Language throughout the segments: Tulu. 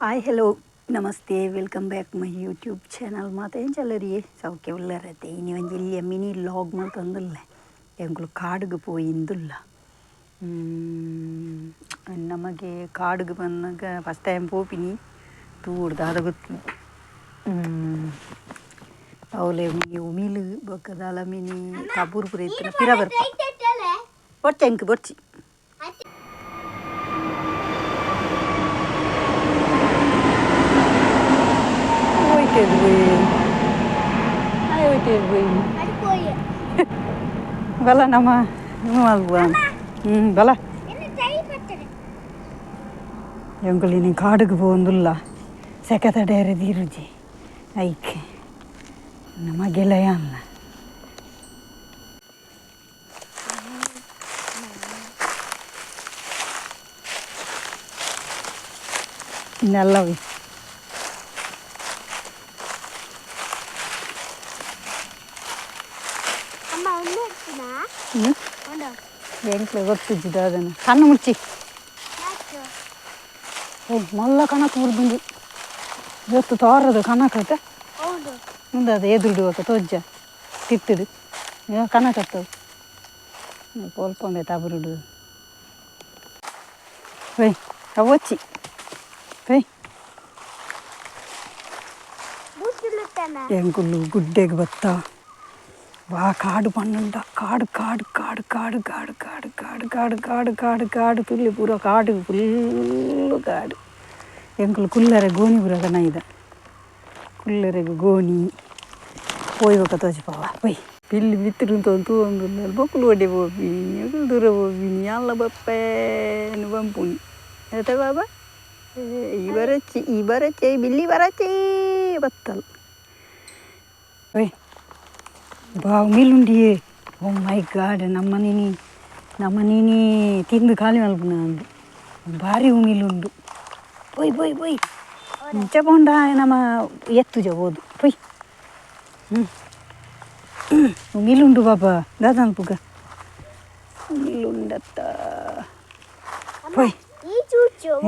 Hi hello namaste welcome back my YouTube channel ಮಾತ ಎಂಚಲ್ಲರಿ ಸೌಖ್ಯ ಉಲ್ಲರತೆ ಇನಿ ಒಂಜಿ ಇಲ್ಲಿಯ ಮಿನಿ ಲಾಗ್ ಮಲ್ತೊಂದುಲ್ಲೆ ಎಂಕುಲು ಕಾಡುಗು ಪೋಯಿಂದುಲ್ಲ. ನಮಗೆ ಕಾಡುಗು ಬನ್ನಗ ಫಸ್ಟ್ ಟೈಮ್ ಪೋಪಿನಿ ತೂಡು ದಾದ ಗೊತ್ತು. ಅವಲೆ ಮಿನಿ ಉಮಿಲು ಬೊಕ್ಕ ದಾಲ ಮಿನಿ ಕಬೂರು ಪೂರ ಇತ್ತಿನ ಪಿರ ಬರ್ಪ ಬೊರ್ಚಿ ಎಂಕ್ ಬೊರ್ಚಿ. ಹೋಯ್ತೇದು ಬೋಯ್ ಆಯ್ ಹೋಯ್ತೇದು ಬೋಯ್ ಬಲ ನಮ್ಮ ಮಲ್ಪುವ ಹ್ಞೂ ಬಲ. ಎಂಕುಲು ಇನಿ ಕಾಡುಗು ಪೋವೊಂದುಲ್ಲ ಸೆಕೆ ತಡೆಯರೆ ದೀರುಜಿ ಐಕ್ ನಮ್ಮ ಗೆಳೆಯ ಅಲ್ಲ. ಇನ್ನೆಲ್ಲವಿ ಹ್ಞೂ ಎಂಕ್ಲೆ ಗೊತ್ತಿಜ್ಜಿ ದಾದನ ಕಣ್ಣು ಮುಚ್ಚಿ. ಓ ಮಲ್ಲ ಕಣಕ್ ಮುರ್ದುಂಡು ಇವತ್ತು ತೋರದ ಕಣಕತ್ತೆ ಮುಂದೆ ಎದುರುಡು ఒక ತೋಜ್ಜ ತಿತ್ತುಡು ಕಣಕತ್ತವು ಪೋಲ್ಪೊಂದೆ ತಬುರುಡು ಹೋಯ್ ಅವಚ್ಚಿ ಹೋಯ್. ಎಂಕುಲು ಗುಡ್ಡೆಗೆ ಬತ್ತ ವಾ ಕಾಡು ಪನ್ನುಂಡ ಕಾಡು ಕಾಡು ಕಾಡು ಕಾಡು ಕಾಡು ಕಾಡು ಕಾಡು ಕಾಡು ಕಾಡು ಕಾಡು ಕಾಡು ತುಲ್ಲಿ ಪೂರ ಕಾಡು ಫುಲ್ಲು ಕಾಡು. ಎಂಕುಲು ಕುಲ್ಲರೆ ಗೋಣಿ ಪೂರ ಕನ ಇದ ಕುಲ್ಲರೆಗ್ ಗೋಣಿ ಪೋಯ್ ಬೊಕ ತೋಜಿಪಾವ ಪೋಯ್ ಪಿಲ್ಲಿ ಮಿತ್ತುಡು ತೂವೊಂದುಲ್ಲೆರ್ ಬೊಕುಲು ಒಡೆ ಪೋಪಿನಿ ಅಕುಲು ದೂರ ಪೋಪಿನಿ ಯಾನ್ಲ ಬಪ್ಪೆ ಪನ್ಪುನಿ ಏತ ಬಾಬಾ ಈ ಬರಚ್ಚಿ ಈ ಬರಚ್ಚಿ ಬಿಲ್ಲಿ ಬರಚ್ಚಿ ಬತ್ತಲ್. ಓಯ್ ಬಾ ಉಮಿಲುಂಡಿಯೇ. ಓ ಮೈ ಗಾಡ್ ನಮ್ಮ ನೀನಿ ನಮ್ಮ ನೀನಿ ತಿಂದು ಖಾಲಿ ಮಲ್ಪುನ ಅಂದು ಭಾರಿ ಉಮಿಲುಂಡು. ಪೊಯ್ ಪೊಯ್ ಪೊಯ್ ಇಂಚ ಪೋಂಡ ನಮ್ಮ ಎತ್ತುಜ ಪೋದು ಪೊಯ್. ಹ್ಞೂ ಉಮಿಲುಂಡು ಬಾಬಾ ದಾದ ಅನ್ಪುಗ ಉಮಿಲುಂಡತ್ತ ಪೊಯ್.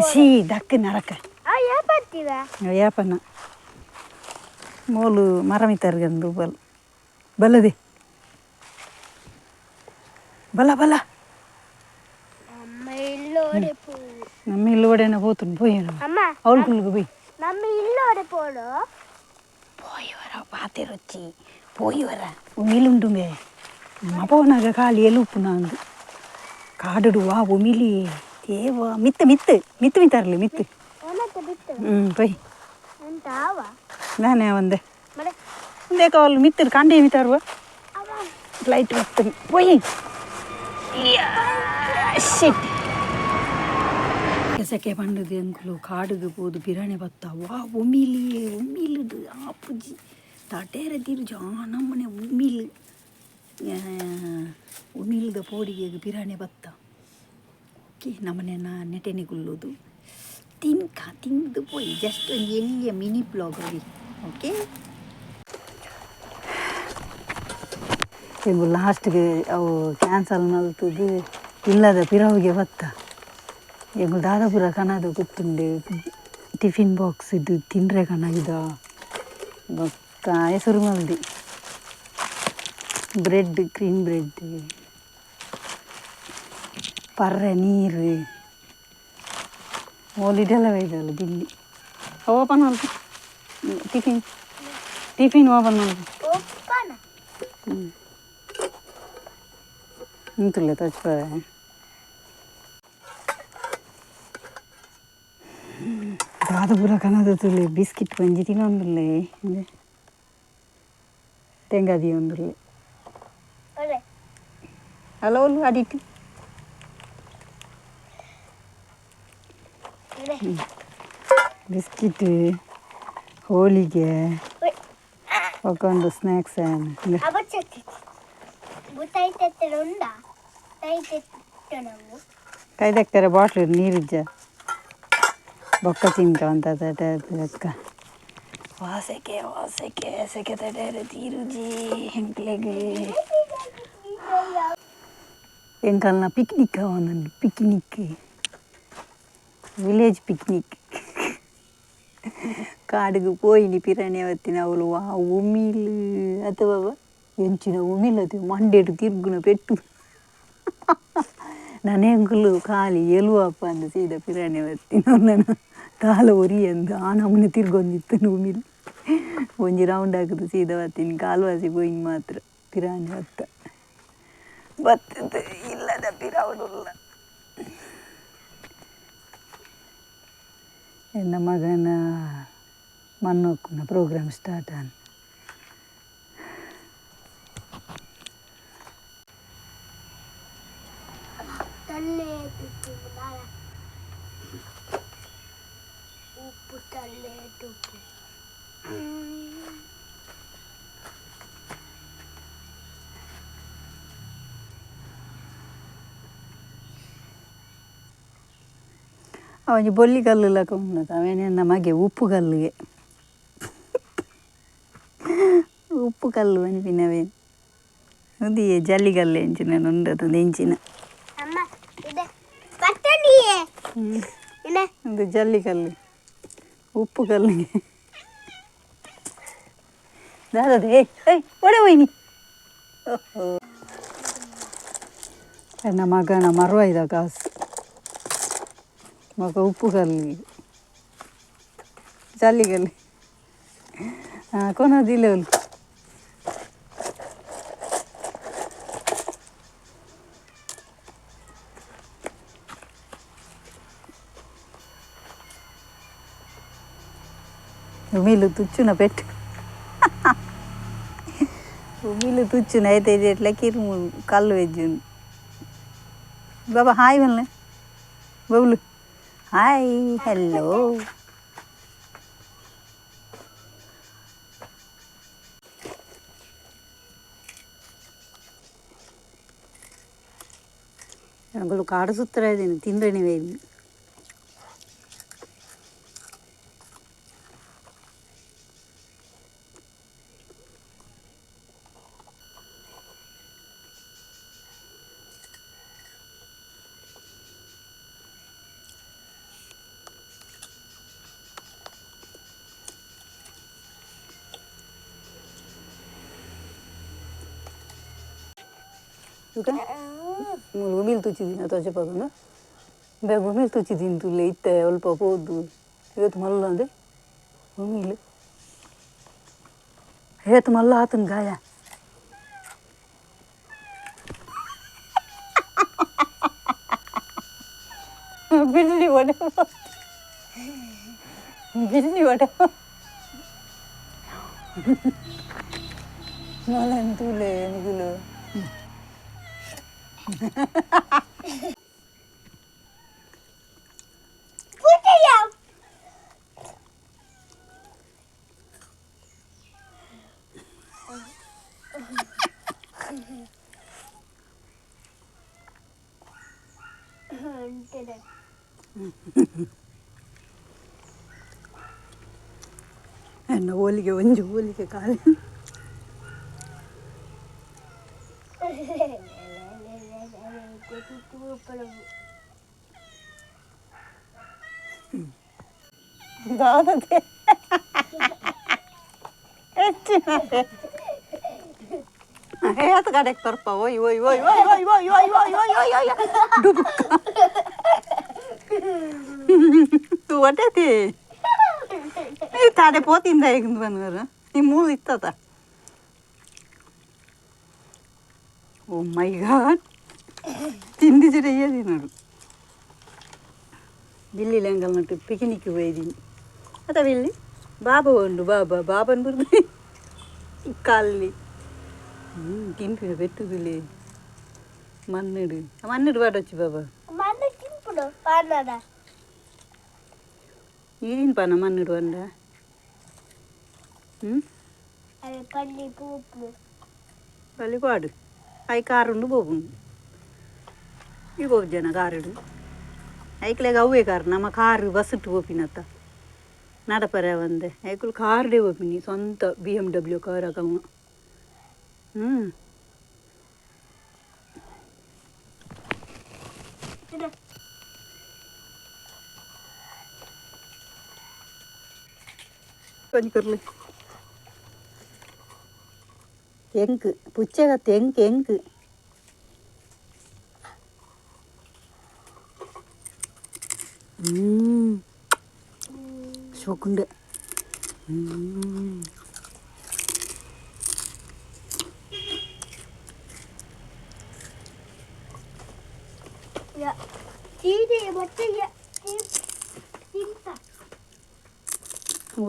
ಸೀ ದಕ್ಕ ನರಕ ಯಾಪನ ಮೋಲು ಮರಮಿತರ್ಗಂದು ಬಲ್ ಬಲದೆ ಬಲ ಬಲ ನಮ್ಮ ಇಲ್ಲೋಡೆನ ಪೋತುಂಡು ಪೋಯ್ ಅವಳು ಕುಲ್ಗು ಪೋಯ್ ನಮ್ಮ ಇಲ್ಲೋಡೆ ಪೋಡು ಪೋಯಿ ವರ ಪಾತೆರೊಚ್ಚಿ ಪೋಯಿ ವರ ಉಮಿಲುಂಡುಂಬೆ ನಮ್ಮ ಪೋನಾಗ ಖಾಲಿ ಎಲುಪ್ಪು ನಂದು ಕಾಡುಡು ವಾ ಉಮಿಲಿ ದೇವ ಮಿತ್ತು ಮಿತ್ತು ಮಿತ್ತು ಮಿತ್ತರ್ಲಿ ಮಿತ್ತು. ಹ್ಞೂ ಪೊಯ್ ನಾನೇ ಒಂದೆ ಒಂದೇ ಕಾಲ್ ಮಿತ್ತು ಕಾಂಡಿ ಮಿತ್ತಾರುವ ಫ್ಲೈಟ್ ಬರ್ತದೆ ಪೊಯ್. ಶಿಟ್ ಸೆಕೆ ಪಂಡದು ಎಂಕುಲು ಕಾಡುಗು ಪೋದು ಬಿರಣೆ ಬತ್ತ ವಾ ಉಮಿಲಿ ಉಮಿಲುಡು ಆಪುಜಿ ತಟೇರ ತಿರುಜು ಆ ನಮ್ಮನೆ ಉಮಿಲು ಉಮಿಲ್ದ ಪೋಡಿಗೆಗ್ ಬಿರಾಣೆ ಬತ್ತ. ಓಕೆ ನಮ್ಮನೆ ನೆಟೆನೆ ಕುಲ್ಲುದು ತಿನ್ಕ ತಿಂದು ಪೋಯಿ ಜಸ್ಟ್ ಒಂಜಿ ಎಲ್ಯ ಮಿನಿ ಬ್ಲಾಗ್ ಅವಿ. ಓಕೆ ಎಂಕುಲು ಲಾಸ್ಟ್ಗೆ ಅವು ಕ್ಯಾನ್ಸಲ್ ಮಲ್ತುದು ಇಲ್ಲದ ಪಿರವುಗೆ ಬತ್ತ ಎಂಕುಲು ದಾದ ಪೂರ ಕನದು ಗೊತ್ತುಂಡು ಟಿಫಿನ್ ಬಾಕ್ಸ್ ಇದು ತಿಂಡ್ರೆ ಕನಗಿದ ಬೊಕ್ಕ ಹೆಸರು ಮಲ್ದಿ ಬ್ರೆಡ್ ಕ್ರೀಮ್ ಬ್ರೆಡ್ ಪರ್ರೆ ನೀರು ಓಲಿಡೆಲ್ಲ ಒಯ್ದಲ್ಲ ಬಿಲ್ಲಿ ಓಪನ್ ಮಲ್ಪು ಟಿಫಿನ್ ಟಿಫಿನ್ ಓಪನ್ ಮಲ್ಪು. ಹ್ಞೂ ಉಂತುಲ್ಲೆ ತೋಚ್ಪರೆ ದಾದ ಪೂರ ಕನದ ತುಲೆ ಬಿಸ್ಕಿಟ್ ಒಂಜಿ ತಿನ್ನೊಂದುಲ್ಲೆ ತೆಂಗಾಯಿ ದೀವೊಂದುಲ್ಲೆ ಅಲ್ಲ ಒಲ್ಲು ಅಡಿಟ್. ಬಿಸ್ಕಿಟ್ ಹೋಳಿಗೆ ಬೊಕ ಒಂದು ಸ್ನ್ಯಾಕ್ಸ್ ಕೈದಕ್ತಾರೆ ಬಾಟ್ಲ್ ನೀರಿಜ್ಜ ಬೊಕ್ಕ ತಿಂಕ ಅಂತ ಅಕ್ಕ ವಾಸೆಕೆ ವಾಸೆಕೆ ಸೆಕೆ ತಡೆಯರೆ ತೀರುಜಿ ಎಂಕ್ಲೆಗ್ ಎಂಕಲ್ನ ಪಿಕ್ನಿಕ್ ಆವೊಂದುಂಡು ಪಿಕ್ನಿಕ್ ವಿಲೇಜ್ ಪಿಕ್ನಿಕ್. ಕಾಡಿಗೆ ಪೋಯಿನಿ ಪಿರಾಣಿ ಅವತ್ತಿನ ಅವಳು ವಾ ಉಮಿಲ್ ಅಥವಾ ಎಂಚಿನ ಉಮಿಲ್ ಅದು ಮಂಡೆಡು ತಿರ್ಗುನ ಪೆಟ್ಟು ನನೆಂಗುಲು ಖಾಲಿ ಎಲುವಪ್ಪ ಅಂದ ಸೀದಾ ಪಿರಾಣಿ ಅವತ್ತಿನ ನನ್ನ ತಾಲ ಒರಿ ಅಂದು ಆ ನಮೂನೆ ತಿರ್ಗೊಂದಿತ್ತು ಉಮಿಲ್ ಒಂಜಿ ರೌಂಡ್ ಹಾಕುದು ಸೀದಾ ಬತ್ತೀನಿ ಕಾಲ್ವಾಸಿ ಪೋಯಿನಿ ಮಾತ್ರ ಪಿರಾಣಿ ಬತ್ತ ಬತ್ತದ ಇಲ್ಲದ ಪಿರಾವಡುಲ್ಲ. ಎನ್ನ ಮಗನ ಮಣ್ಣೊಕ್ಕುನ ಪ್ರೋಗ್ರಾಮ್ ಸ್ಟಾರ್ಟ್ ಆನ್. ಉಪ್ಪು ತಲ್ಲೆ ತುಪ್ಪು. ಒಂಜಿ ಬೊಲ್ಲಿ ಕಲ್ಲು ಲಕ ಉಂಡತ ಅವೇನೆ ಮಗೆ ಉಪ್ಪು ಕಲ್ಲುಗೆ ಉಪ್ಪು ಕಲ್ಲು ಪನ್ಪಿನವೇನು ಉಂದಿಯೇ ಜಲ್ಲಿಗಲ್ಲು ಎಂಚಿನ ಉಂಡತ ಎಂಚಿನ. ಅಮ್ಮ ಇದೆ ಪಟ್ಟಣಿಯೇ ಇದೆ. ಒಂದು ಜಲ್ಲಿಕಲ್ಲು ಉಪ್ಪು ಕಲ್ಲಿಗೆ ದಾದದೆ. ಏಯ್ ಏಯ್ ಒಡೆ ಹೋಯ್ನಿ. ಓಹೋ ನನ್ನ ಮಗನ ಮರ್ವಾಯ್ದ ಕಾಸು ಮಗ ಉಪ್ಪು ಕಲ್ಲಿಗೆ ಜಲ್ಲಿಗಲ್ಲು ಹಾಂ ಕೊನದಿಲ್ಲ ಅವಳು. ಉಮಿಲು ತುಚ್ಚುನ ಪೆಟ್ಟು ಉಮಿಲು ತುಚ್ಚುನ అయితే ఇది ఎట్లా కిరుము కళ్ళు వెజ్జును. బాబా హాయ్ వల్లే బబులు హాయ్ హలో. ಅಂಗಳು ಕಾಡು ಸುತ್ತರ ಇದ್ದೀನಿ ತಿಂದ್ರೆ ನೀವೇ. ಊಟ ಮೂಲು ಉಮಿಲ್ ತುಚ್ಚಿದ್ದೀನಿ ತೋಚೆ ಪಗೊಂಡು ಬೇಗ ಉಮಿಲ್ ತುಚ್ಚಿದ್ದೀನಿ ತುಲೆ ಇತ್ತೆ ಅಲ್ಪ ಪೋದು ಇವತ್ತು ಮಲ್ಲ ಅಂದೆ ಉಮಿಲ್ ಏತ್ ಮಲ್ಲ ಆತನ ಗಾಯ. ಬಿಲ್ಲಿ ಒಡೆ ಬಿಲ್ಲಿ ಒಡೆ ಮಲನ್ ತುಲೆ ನಿಗುಲು. ಎನ್ನ ಹೋಲಿಗೆ ಒಂಜಿ ಹೋಲಿಗೆ ಕಾಲು ದಾದತೆ ಏತ್ ಕಡೆಗೆ ತರ್ಪ ಓಯ್ ಓಯ್ ಓಯ್ ಓಯ್ ಓಯ್ ಓಯ್ ಓಯ್ ಓಯ್ ಓಯ್ ಓಯ್ ಓಯ್ ಡುಬುಕ್ಕ ಒಟ್ಟತಿ ತಾಡೆ ಪೋತಿಂದ ಈಗ ಬಂದ್ರ ಈ ಮೂಲ ಇತ್ತದ. ಓ ಮೈ ಗಾಡ್ ತಿಂದಿದ್ರೆ ತಿನ್ನೋಡು ಬಿಲ್ಲಿ ಲೆಂಗಲ್ ಪಿಕ್ನಿಕ್ ಹೋಯ್ದೀನಿ ಅದ ಬಿಲ್ಲಿ ಬಾಬಾ ಉಂಡು ಬಾಬಾ ಬಾಬನ್ ಬುರ್ದು ಕಲ್ಲಿ ತಿನ್ಪಿನ ಪೆಟ್ಟುದುಲೆ ಮಣ್ಣುಡು ಮಣ್ಣುಡು ಪಾಡೊಚ್ಚಿ ಬಾಬಾ ಮಣ್ಣು ತಿನ್ಪುಡು ಪಾಡೋಣ. ಈ ತಿನ್ಪಾನ ಮಣ್ಣುಡು ಪಂಡ. ಹ್ಞೂ ಪಲ್ಲಿ ಪೋಪುಡು ಪಲ್ಲಿ ಪಾಡು I ಕಾರುಂಡು ಪೋಪುಂಡು ಈ ಪೋಪು ಜನ ಕಾರುಡು ಐಕ್ಲೆಗ್ ಅವ್ವೇ ಕಾರು ನಮ್ಮ ಕಾರು ಬಸ್ಸುಟ್ಟು ಪೋಪಿನತ್ತ ನಡಪರೆ ಒಂದೆ ಐಕುಲು ಕಾರ್ಡೇ ಪೋಪಿನಿ ಸ್ವಂತ BMW car ಅಕಲ್ನ. ಹ್ಞೂ ಒಂಜಿ ಕೊರ್ಲೆ ಎಂಕ್ ಪುಚ್ಚೆಗತ್ತೆ ಎಂಕ್ ಎಂಕ್ ಶೋಕುಂಡೆ.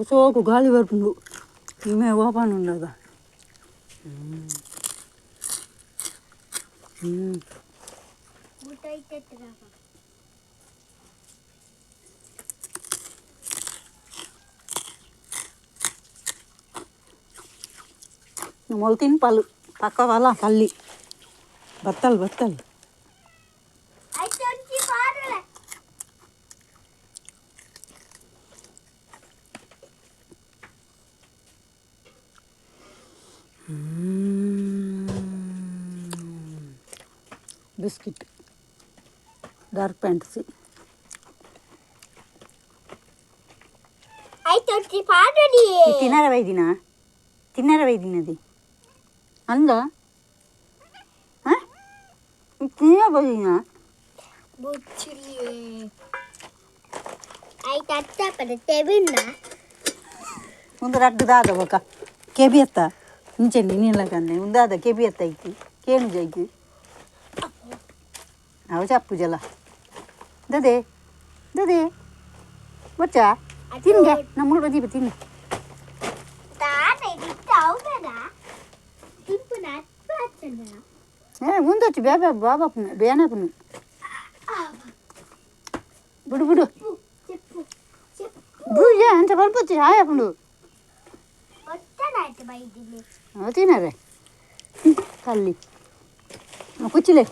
ಸೋಕು ಗಾಳಿ ಬರ್ಪುಂಡು ಇಮೆ ಓಪನ್ ಉಂಡದ. ಮೊಲ್ ತಿನ್ಪಲು ಪಕ್ಕವಲ್ಲ ಕಲ್ಲಿ ಬತ್ತಲ್ ಬತ್ತಲ್. Biscuit Dark Fantasy. ತಿನ್ನರ ಬೈದಿನ ತಿನ್ನರ ಬೈದಿನದಿ ಅಂದ ತಿನ್ನ ಬೈದಿನ ಒಂದು ರಡ್ಡು ದಾದ ಬೊಕ ಕೆಬಿ ಎತ್ತ ಇಂಚೆಂಡಿ ನೀಲ ಕಂದೆ ಉಂದಾದ ಕೆಬಿ ಎತ್ತ ಐತಿ ಕೇಣು ಜೈತಿ ಅವು ಚಪ್ಪು ಜಲ ದದೆ ದದೆ ಬೊಚ್ಚ ತಿನ್ಗೆ ನಮ್ಮ ಬದೀಪ ತಿನ್ನು. ಏ ಮುಂದೊಚ್ಚು ಬೇಬ ಬಾಬಪ್ಪನ ಬೇನಪ್ಪನ ಬಿಡು ಬಿಡು ಬೂಜ ಅಂಚ ಬಲ್ಪೊಚ್ಚು ಹಾಯಪ್ಪಂಡು ತಿನ್ನರೆ ಕಲ್ಲಿ ಕುಚ್ಚಿಲೆ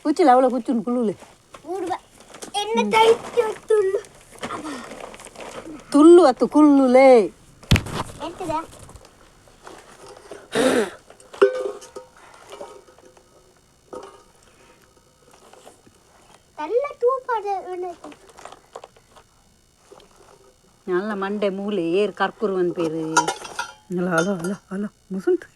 ಕುಚ್ಚಿಲೆ ಅವಳ ಕುಚ್ಚುನು ಕುಳ್ಳುಲೆ ತುಳ್ಳು ಅತ್ತು ಕುಳ್ಳುಲೆ. நல்ல ಮಂಡೆ ಮೂಲೆ ಏರ್ ಕರ್ಕುರು ಅಂತ ಪೇರು. ಅಲ್ಲ ಅಲ್ಲ ಅಲ್ಲ ಅಲ್ಲ ಮುಸುಂಟು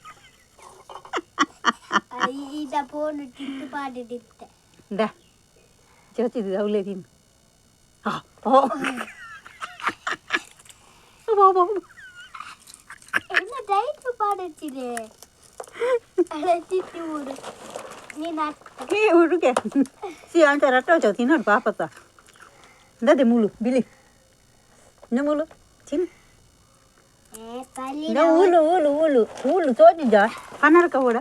ಚೋಚಿದ್ದು ಅವಲೇ ತಿನ್ನು. ಹುಡುಗೆ ಸಿ ಅಂತ ರಟ್ಟ ತಿನ್ನೋಡು ಪಾಪತ್ತ ದದೆ ಮೂಲು ಬಿಲಿ ಮೂಲು ತಿನ್ನು. ಊಲು ಊಲು ಊಲು ಊಲು ತೋಜಿದ್ದ ಪನರ್ಕ ಕೂಡ.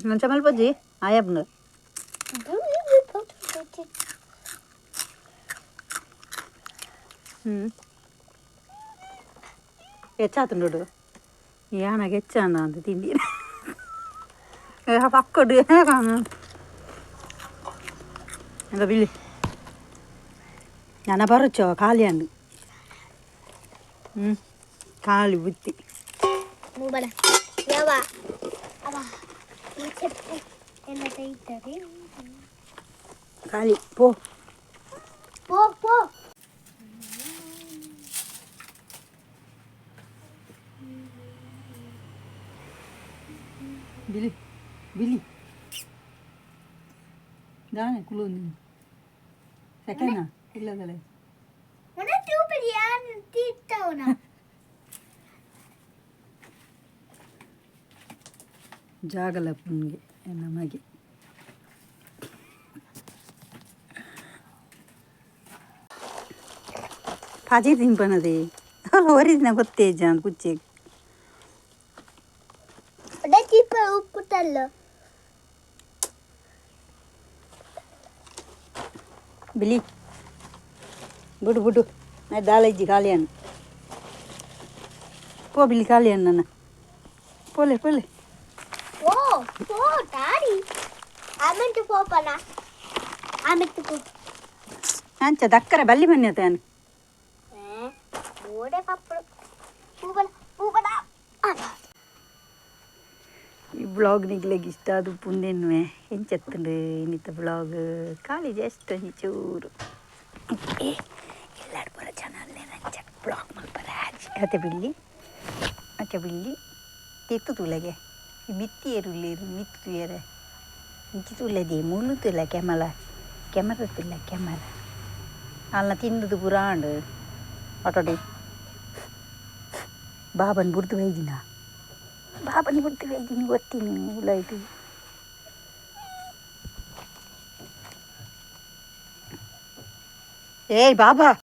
ಮಂಚ ಮಲ್ಪಜ್ಜಿ ಆಯಬ್ನ ಹೆಚ್ಚಾತುಂಡು ಯಾನಾಗ ಹೆಚ್ಚಾನ ಅಂತ ತಿಂಡಿ ಪಕ್ಕಡು ಎಂತ ಬಿಲ್ಲಿ ನನ್ನ ಬರುಚ್ಚೋ ಖಾಲಿ ಅಂದು ಖಾಲಿ ಬುತ್ತಿ ಖಾಲಿ ಪೋ ಪೋ ಪೋ. ಬಿಲಿ ಬಿಲಿ ದಾನೆ ಕುಲು ಸೆಕೆಂಡ್ ಇಲ್ಲದಲೆ ಜಾಗಲಪ್ಪನಿಗೆ ನಮಗೆ ಪಾಜಿ ತಿನ್ಪನದೆ ಹೊರಿದಿನ ಗೊತ್ತೇ ಜಾನ್ ಕುಚ್ಚೆ ಬಿಲಿ ಬಿಡು ಬಿಡು ನಾ ದಾಳ ಇಜ್ಜಿ ಖಾಲಿಯನ್ ಪೋ ಬಿಲಿ ಖಾಲಿಯನ್ ನನ್ನ ಪೋಲೆ ಪೋಲೆ ಪೋ ಪೋ ದಾಡಿ ಆಮೆಂಟು ಪೋಪನ ಆಮೆಂಟು ಪೋ ಅಂಚ ದಕ್ಕರೆ ಬಲ್ಲಿ ಮನ್ನೆ ತಾನು ಓಡೆ ಪಪ್ಪಡು ಪೂಬಲ ಪೂಬಲ. ಬ್ಲಾಗ್ ನಿಗ್ಲೆಗ್ ಇಷ್ಟ ಅದು ಪುಂದೆನ್ನುವೆ ಎಂಚತ್ತುಂಡು ಇನ್ನಿತ ಬ್ಲಾಗ್ ಖಾಲಿ ಜಸ್ಟ್ ಒಂಜಿ ಚೂರು. ಏ ಎಲ್ಲಾಡ್ ಪೂರ ಜನ ಅಲ್ಲೇರಂಚ ಬ್ಲಾಗ್ ಮಲ್ಪರೆ ಆಜಿ ಅತೆ ಬಿಲ್ಲಿ ಅಚ್ಚ ಬಿಲ್ಲಿ ತಿತ್ತು ತೂಲೆಗೆ ಈ ಮಿತ್ತಿ ಏರುಲ್ಲೇರು ಮಿತ್ತು ತೂಯರೆ ಇಂಚಿ ತೂಲೆದಿ ಮುಳ್ಳು ತೂಲ ಕ್ಯಾಮರ ಕ್ಯಾಮರ ತಿಲ್ಲ ಕ್ಯಾಮರ ಅಲ್ನ ತಿಂದುದು ಪೂರ ಆಂಡ್ ಆಟೋಡಿ ಬಾಬನ್ ಬುಡ್ದು ಬೈದಿನ ಬಾಬನ್ ಬುಡ್ದು ಬೈದಿನಿ ಗೊತ್ತಿನಿ ಉಲಾಯ್ತು. ಏಯ್ ಬಾಬಾ.